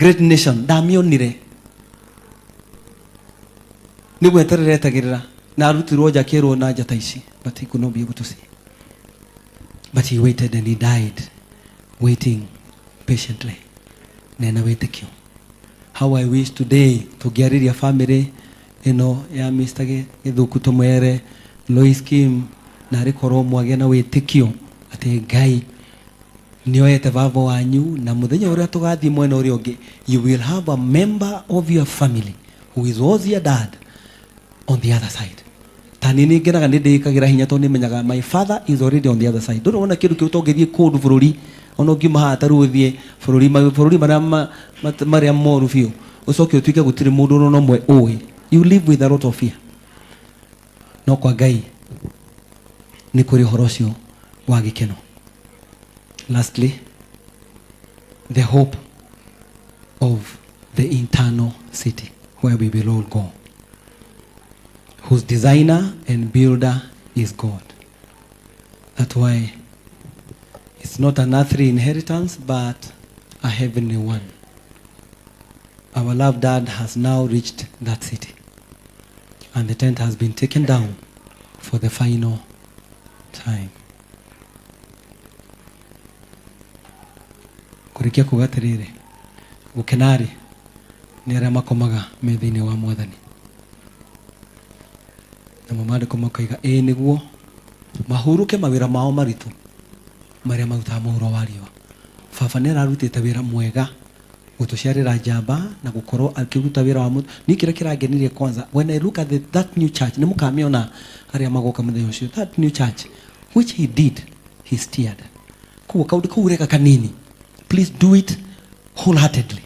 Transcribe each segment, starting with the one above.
Great nation ndamĩonire nĩ gweterera etagĩrĩra na arutirwo nja akĩrwo na njata ici, but he could not be able to see, but he waited and he died waiting patiently na ena wĩtĩkio. How I wish today tũngĩarĩria family ĩno ya Mr. Gĩthũku, tũmwere Lois Kim na arĩ korwo mwagĩa na wĩtĩkio atĩ Ngai nĩoete baba wanyu, na mũthenya ũrĩa tũgathiĩ mwena ũrĩa ũngĩ, you will have a member of your family who is was your dad on the other side. Ta niĩ nĩ ngenaga, nĩ ndĩĩkagĩra hinya tondũ nĩmenyaga my father is already on the other side. Ndũrĩ wona kĩndũ kĩu tongĩthiĩ kũndũ bũrũri, ona ũngiuma haha ta rĩu ũthiĩ bũrũri bũrũri marĩa marĩa moru biũ, ũcoke ũtuĩke gũtirĩ mũndũ ona ũmwe ũĩ, you live with a lot of fear. No kwa Ngai nĩ kũrĩ ũhoro ũcio wa gĩkeno. Lastly, the hope of the internal city where we will all go, whose designer and builder is God. That's why it's not an earthly inheritance but a heavenly one. Our loved dad has now reached that city, and the tent has been taken down for the final time. Kũrĩkia kuga atĩrĩrĩ, gũkenarĩ nĩ arĩa makomaga me thĩinĩ wa Mwathani. Namo maandĩko makaiga ĩĩ nĩguo mahurũke mawĩra mao maritũ marĩa marutaga mũhuro wa riũa. Baba nĩ ararutĩte wĩra mwega gũtũciarĩra njamba na gũkorwo akĩruta wĩra wa mũndũ. Niĩ kĩrĩa kĩrangenirie kwanza, when I look at that new church, nĩ mũkamĩona arĩa magoka mũthenya ũcio, that new church which he did, he steered. Koguo kaũndũ kau ũreka kanini, please do it wholeheartedly,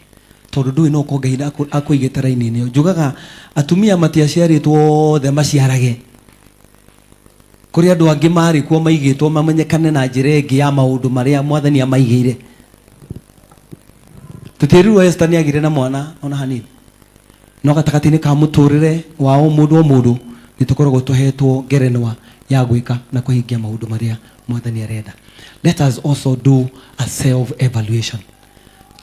tondũ ndũĩ no ko Ngai akũigĩte raini-inĩ ĩyo. Njugaga atumia matiaciarĩtwo othe maciarage. Kũrĩ andũ angĩ marĩ kuo maigĩtwo mamenyekane na njĩra ĩngĩ ya maũndũ marĩa Mwathani amaigĩire. Tũtiĩrirwo Esther nĩ agire na mwana ona hanini, no gatagatĩ-inĩ ka mũtũrĩre wa o mũndũ o mũndũ nĩ tũkoragwo tũhetwo ngerenwa ya gwĩka na kũhingia maũndũ marĩa Mwathani arenda. Let us also do a self evaluation.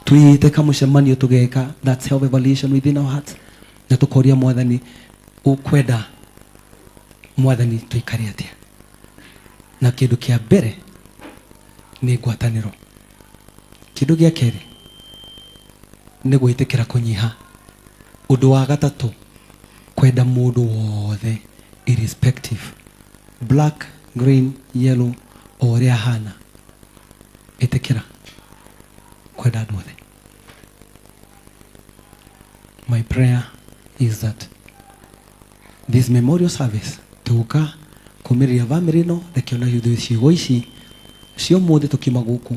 Twĩte kamũcemanio tũgeka that self evaluation within our hearts na tũkoria Mwathani, ũkwenda Mwathani tũikare atĩa? Na kĩndũ kĩa mbere nĩ ngwatanĩro. Kĩndũ gĩa kerĩ nĩ gwĩtĩkĩra kũnyiha. Ũndũ wa gatatũ, kwenda mũndũ wothe, irrespective black, green, yellow, o ũrĩa ahana. Ĩtĩkĩra kwenda andũ othe. My prayer is that this memorial service tũgũka kũmĩrĩria bamĩrĩ ĩno, reke ona ithuĩ ciugo ici cia ũmũthĩ tũkiuma gũkũ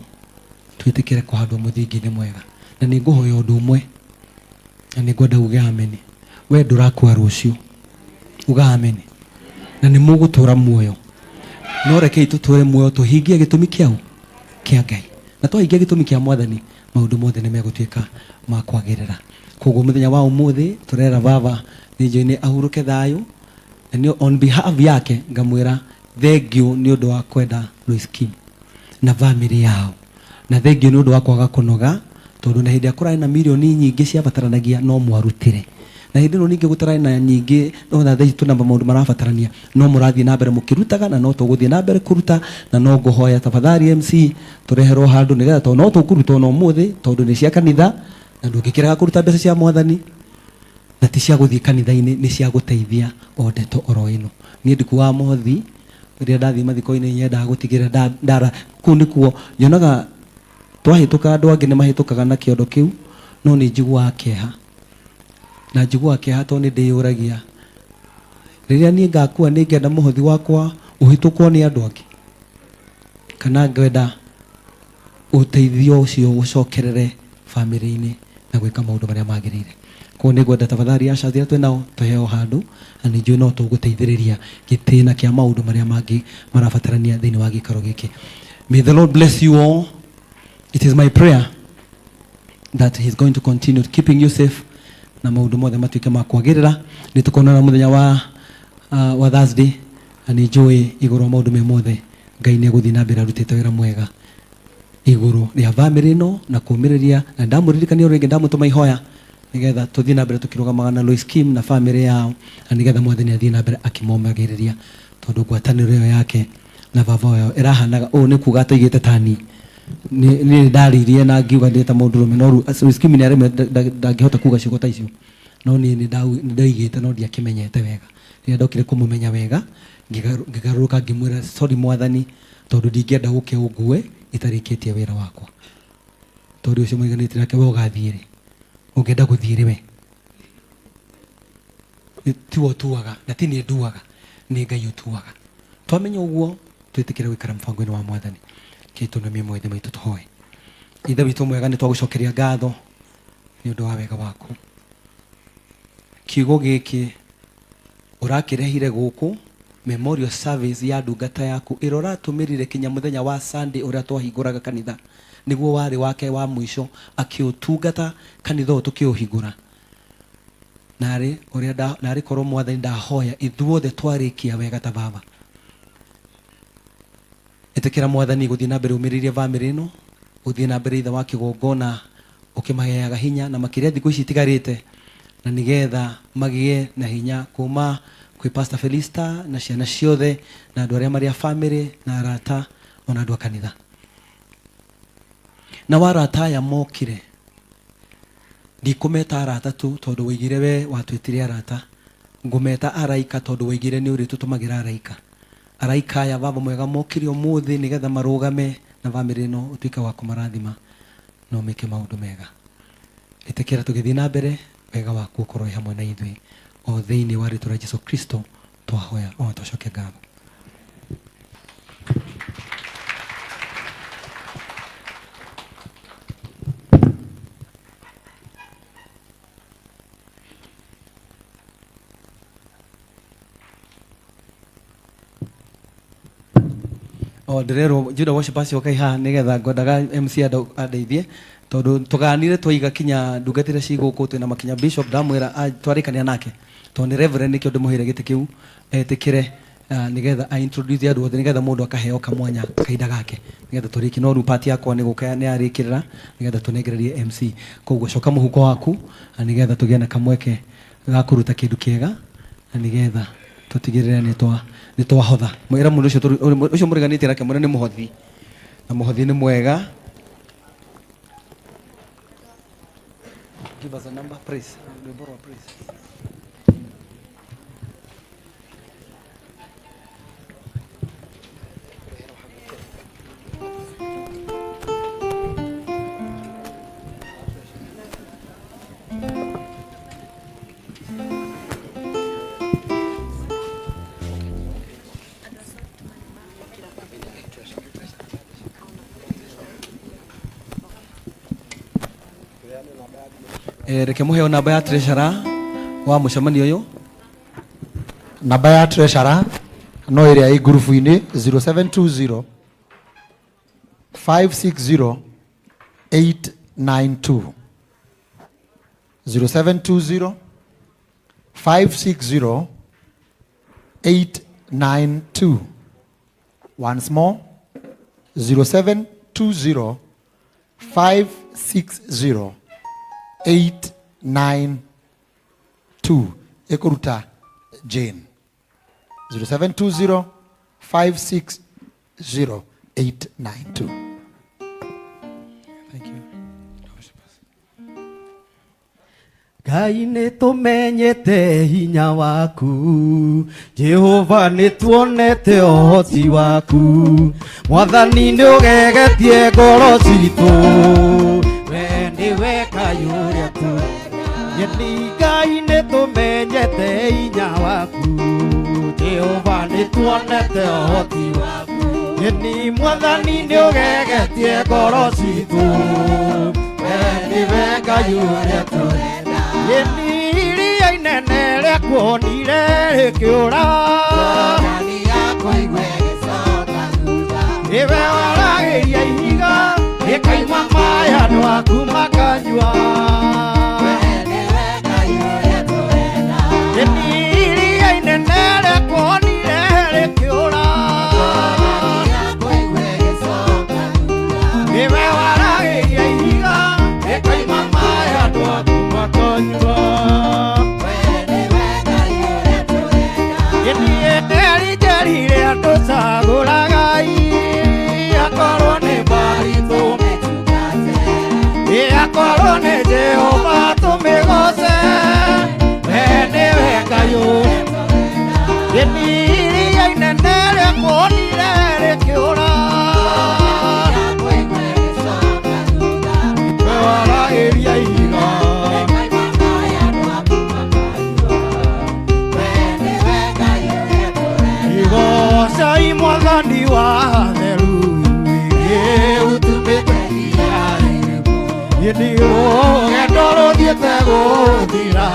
twĩtĩkĩre kũhandwo mũthingi-inĩ mwega. Na nĩ ngũhoya ũndũ ũmwe, na nĩ ngwenda uge ameni. We ndũrakua rũciũ, uga ameni, na nĩ mũgũtũra muoyo. No rekei tũtũre muoyo tũhingie gĩtũmi kĩau kĩa Ngai, na twahingia gĩtũmi kĩa Mwathani, maũndũ mothe nĩ megũtuĩka ma kwagĩrĩra. Koguo mũthenya wa ũmũthĩ tũrera baba nĩ ahurũke thayũ, na nĩ on behalf yake ngamwĩra thank you nĩ ũndũ wa kwenda Lois Kim na family yao, na thank you nĩ ũndũ wa kwaga kũnoga, tondũ na hĩndĩ ĩrĩa kũrarĩ na mirioni nyingĩ ciabataranagia no mwarutire, na hĩndĩ ĩno ningĩ gũtararĩ na nyingĩ no na thaa ici twĩna maũndũ marabatarania no mũrathiĩ na mbere mũkĩrutaga, na no tũgũthiĩ na mbere kũruta. Na no ngũhoya tafadhali MC tũreherwo handũ nĩgetha, tondũ no tũkũruta ona ũmũthĩ, tondũ nĩ cia kanitha na ndũngĩkĩrega kũruta mbeca cia Mwathani, na ti cia gũthiĩ kanitha-inĩ, nĩ cia gũteithia o ndeto oro ĩno. Niĩ ndikuaga mũhothi. Rĩrĩa ndathiĩ mathiko-inĩ nyendaga gũtigĩrĩra ndara kũu nĩkuo nyonaga twahĩtũka. Andũ angĩ nĩ mahĩtũkaga na kĩondo kĩu, no nĩ njiguaga kĩeha, na njiguaga kĩeha tondũ nĩ ndĩyũragia, rĩrĩa niĩ ngakua, nĩ ngenda mũhothi wakwa ũhĩtũkwo nĩ andũ angĩ, kana ngwenda ũteithio ũcio ũcokerere bamĩrĩ-inĩ na gwĩka maũndũ marĩa magĩrĩire. Koguo nĩ ngwenda tafadhali ushers arĩa twĩ nao tũheo handũ, na nĩ njũĩ no tũgũteithĩrĩria gĩtĩna kĩa maũndũ marĩa mangĩ marabatarania thĩinĩ wa gĩikaro gĩkĩ. May the Lord bless you all. It is my prayer that he's going to continue keeping you safe na maũndũ mothe matuĩke ma kwagĩrĩra. Nĩ tũkonana mũthenya wa Thursday, na nĩ njũĩ igũrũ wa maũndũ me mothe Ngai nĩ egũthiĩ na mbere arutĩte wĩra mwega. Igũrũ rĩa bamĩrĩ ĩno na kũmĩrĩria, na ndamũririkania rĩngĩ ndamũtũma ihoya nigetha tũthiĩ na mbere tũkĩrũgamaga na Lois Kim na bamĩrĩ yao, na nigetha Mwathani athiĩ na mbere akĩmomagĩrĩria, tondũ ngwatanĩro ĩyo yake na baba wao ĩrahanaga ũũ nĩ kuga ataigĩte tani nĩ ndaririe na ngiuga ndĩ ta mũndũrũme, no rĩu Lois Kim nĩ aremete, ndangĩhota kuga ciugo ta icio, no niĩ nĩ ndaigĩte no ndiakĩmenyete wega. Rĩrĩa ndokire kũmũmenya wega, ngĩgarũrũka ngĩmwĩra sorry Mwathani, tondũ ndingĩenda ũke ũngue itarĩkĩtie wĩra wakwa, tondũ ũcio mũiganĩte nake we ũgathiĩ rĩ, ũngĩenda gũthiĩ rĩ, we tiwe ũtuaga na ti niĩ nduaga, nĩ Ngai ũtuaga. Twamenya ũguo twĩtĩkĩre gũikara mũbango-inĩ wa Mwathani. Kĩ tũnamie maitho maitũ tũhoe. Ithe witũ mwega, nĩ twagũcokeria ngatho nĩ ũndũ wa wega waku. Kiugo gĩkĩ ũrakĩrehire gũkũ memorial service ya ndungata yaku ĩrĩa ũratũmĩrire kinya mũthenya wa Sunday ũrĩa twahingũraga kanitha, nĩguo warĩ wake wa mũico akĩũtungata kanitha ũyũ tũkĩũhingũra. Narĩ ũrĩa narĩ korwo Mwathani ndahoya ithuothe twarĩkia wega ta baba. Ĩtĩkĩra Mwathani gũthiĩ na mbere ũmĩrĩrie bamĩrĩ ĩno, gũthiĩ na mbere ithe wa kĩgongona ũkĩmaheaga hinya na makĩria thikũ ici itigarĩte, na nĩgetha magĩe na hinya kuma kwĩ Pastor Felista na ciana ciothe na andũ arĩa marĩ a bamĩrĩ na arata ona andũ a kanitha. Na warata aya mokire, ndikũmeta arata tu tondũ waigire we watwĩtire arata, ngũmeta araika tondũ waigire nĩ ũrĩtũtũmagĩra araika. Araika aya baba mwega mokire ũmũthĩ nĩgetha marũgame na bamĩrĩ ĩno, ũtuĩke wa kũmarathima na ũmĩke maũndũ mega. Ĩtĩkĩra tũgĩthiĩ na mbere, wega waku ũkorwo wĩ hamwe na ithuĩ, o thĩinĩ wa rĩtwa rĩa Jesu Kristo twahoya ona twacokia ngatho. O ndĩrerwo Juda worship acio kai haha nigetha ngwendaga MC andeithie, tondu tuganire twaiga kinya ndungata iria ci gũkũ twĩna makinya bishop ndamwĩra twarĩkanĩra nake tondũ nĩ reverend nĩkĩo ndĩmũheire gĩtĩ kĩu etĩkĩre, nĩgetha a introduce andũ othe, nĩgetha mũndũ akaheo kamwanya kahinda gake nĩgetha tũrĩkie. No rĩu part yakwa nĩ gũka nĩ yarĩkĩrĩra nĩgetha tũnengererie MC. Koguo coka mũhuko waku nĩgetha tũgĩe na kamweke ga kũruta kĩndũ kĩega na nĩgetha tũtigĩrĩre nĩ twahotha. Mwĩra mũndũ ũcio ũcio mũriganĩtie nake mwĩre nĩ mũhothi, na mũhothi nĩ mwega. Give us a number, please. Rwĩmbo rwa praise. Reke muheo namba ya treasurer wa mucemanio uyu. Namba ya treasurer no ĩrĩa ĩ ngurubu-inĩ 0720 560 892, 0720 560 892. Once more, 0720 560 892. Ĩkũruta Jane. 0720 560 892. Thank you. Ngai nĩ tũmenyete hinya waku, Jehova nĩ tuonete ũhoti waku, Mwathani nĩ ũgegetie ngoro citũ, we nĩwe Ngai ũrĩa tũrenda. Nĩ Ngai nĩ tũmenyete hinya waku, Jehova nĩ tuonete ũhoti waku, Nĩ Mwathani nĩ ũgegetie ngoro citũ, we nĩwe Ngai ũrĩa tũrenda. Iria inene rĩakuonire rĩkĩũra, ĩwe waragĩria ihiga rĩkaima maĩ andũ aku makanyua. Iria inene rĩakuonire rĩkĩũra, ĩwe Makĩte gũthira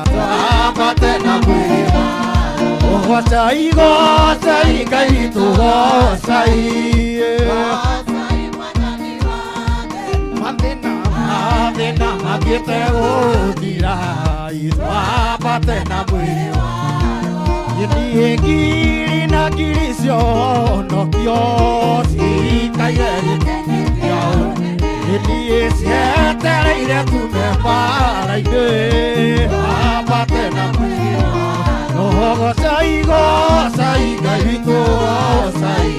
twambate na mwĩharo Gocai gocai Ngai witũ gocai Mathĩna mathĩna makĩte gũthira twambate na mwĩharo Niĩ ngiri na ngiri cionokio cikaire gĩkeno Niĩ cietereire tume bara-inĩ twambate na mwĩharo Gocai gocai Ngai witũ gocai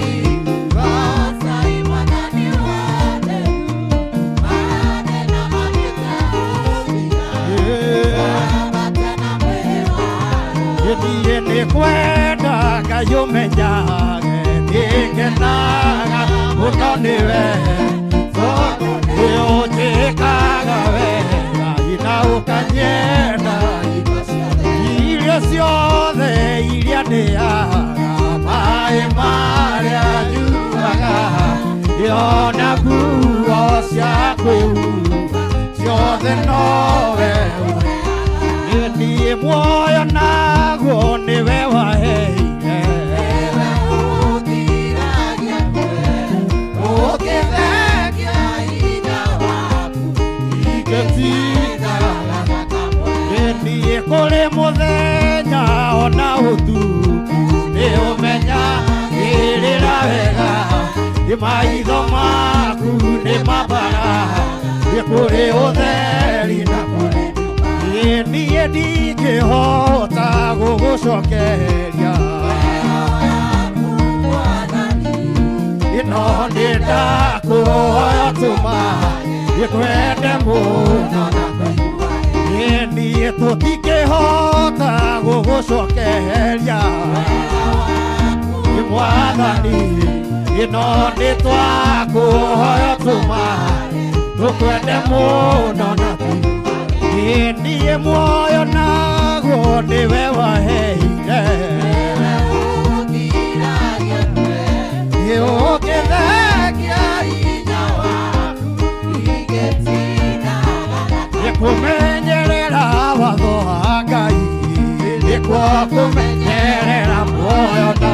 Niĩ nĩ kwenda Ngai ũmenyage nĩngenaga mũno nĩwe tondũ nĩ ũnjĩkaga wega na ũkanyenda irio ciothe iria ndĩaga maĩ marĩa nyuaga ona nguo cia kwĩhumba ciothe nowe niĩ muoyo naguo nĩwe waheire Niĩ kũrĩ mũthenya ona ũtukũ nĩ ũmenya gĩrĩra wega nĩ maitho maku nĩ mabara nĩ kũrĩ ũtheri na kũrĩ niĩ ndingĩhota gũgũcokeria ĩno nĩ ndakũhoya tũma gĩkwende mũno na niĩ tũtingĩhota gũgũcokeria Mwathani ĩno nĩ twakũhoya tũma tũkwende mũno na niĩ muoyo naguo nĩwe waheire nĩ ũngĩthengia hinya waku nĩ kũmenyerera watho wa Ngai nĩkuo kũmenyerera muoyo na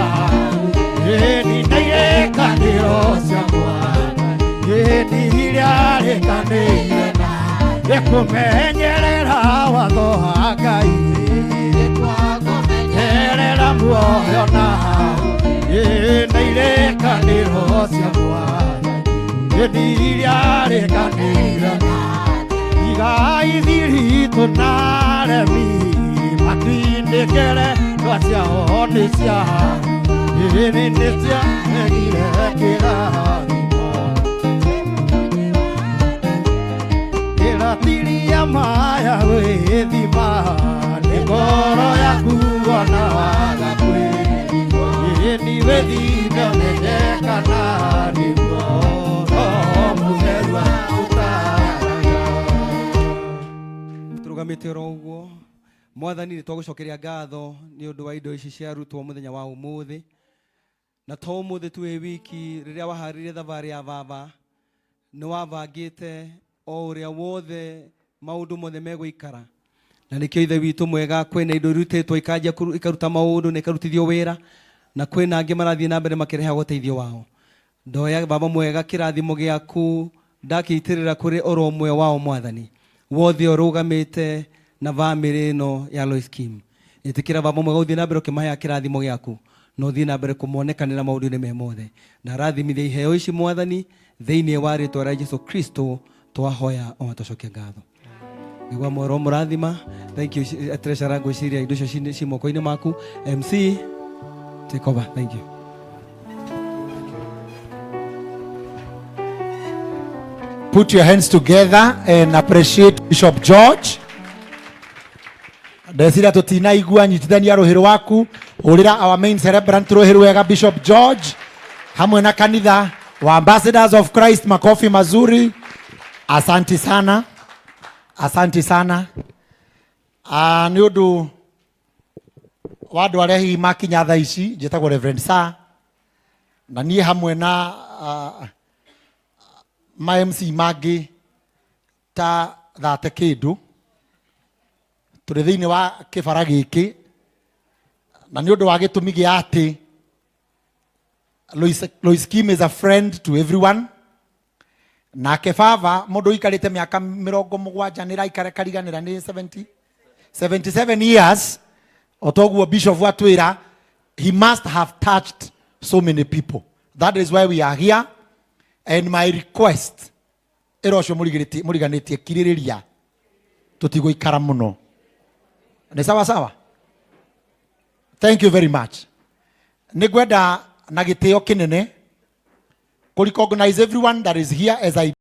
ĩni na irĩkanĩro cia Mwathani ĩni iria rĩkanĩire na nĩ kũmenyerera watho wa Ngai menyerera muoyo na ĩ na irĩkanĩro cia Mwathani ĩni iria rĩkanĩire na igai thiritũ na aremi matindĩkĩre ndwa ciao nĩ cia ĩni nĩ ciaregire kĩrathimo ĩratiria maya gwĩthima nĩ ngoro yaku ona waga kwĩrigwo ĩni wĩthime ũmenye kana nĩguo Roho Mũtheru agũtaaraga. Tũrũgamĩte oro ũguo Mwathani nĩ twagũcokeria ngatho nĩ ũndũ wa indo ici ciarutwo mũthenya wa ũmũthĩ na to ũmũthĩ tu wĩ wiki rĩrĩa waharĩrie thabarĩ ya baba nĩ wabangĩte o ũrĩa wothe maũndũ mothe megũikara na nĩkĩo ithe witũ mwega kwĩna indo irutĩtwo ikanjia ikaruta maũndũ na ikarutithio wĩra na kwĩna angĩ marathiĩ na mbere makĩrehaga ũteithio wao ndoya baba mwega kĩrathimo gĩaku ndakĩitĩrĩra kũrĩ oro ũmwe wao Mwathani wothe ũrũgamĩte na bamĩrĩ ĩno ya Lois Kim ĩtĩkĩra baba mwega ũthiĩ na mbere ũkĩmaheaga kĩrathimo gĩaku na ũthiĩ na mbere kũmonekanĩra maũndũ-inĩ me mothe na rathimithia iheo ici Mwathani thĩinĩ wa rĩtwa rĩa Jesu Kristo twahoya ona twacokia ngatho nĩguo mwero mũrathima. Thank you treasurer ngwĩciria indo icio ci moko-inĩ maku. MC take over. Thank you. Put your hands together and appreciate Bishop George. Ndeciria tutinaigua nyitithania rũhĩ rwaku ũrĩra our main celebrant rũhĩ rwega Bishop George hamwe na kanitha wa Ambassadors of Christ. Makofi mazuri. Asanti sana, asanti sana. Nĩ ũndũ wa andũ arĩa hihi makinya thaa ici njĩtagwo Reverend Sir na niĩ hamwe na ma MC mangĩ ta thate kĩndũ Tũrĩ thĩinĩ wa kĩbara gĩkĩ na nĩ ũndũ wa gĩtũmi gĩa atĩ Lois Kim is a friend to everyone. Nake baba mũndũ ũikarĩte mĩaka 70 nĩ raikara kariganĩra nĩ 70 77 years, o toguo bishop atwĩra, he must have touched so many people. That is why we are here, and my request, ĩra ũcio mũriganĩtie, kirĩrĩria, tũtigũikara mũno. Nĩ sawa sawa. Thank you very much. Nĩ ngwenda na gĩtĩo kĩnene kũ recognize everyone that is here as I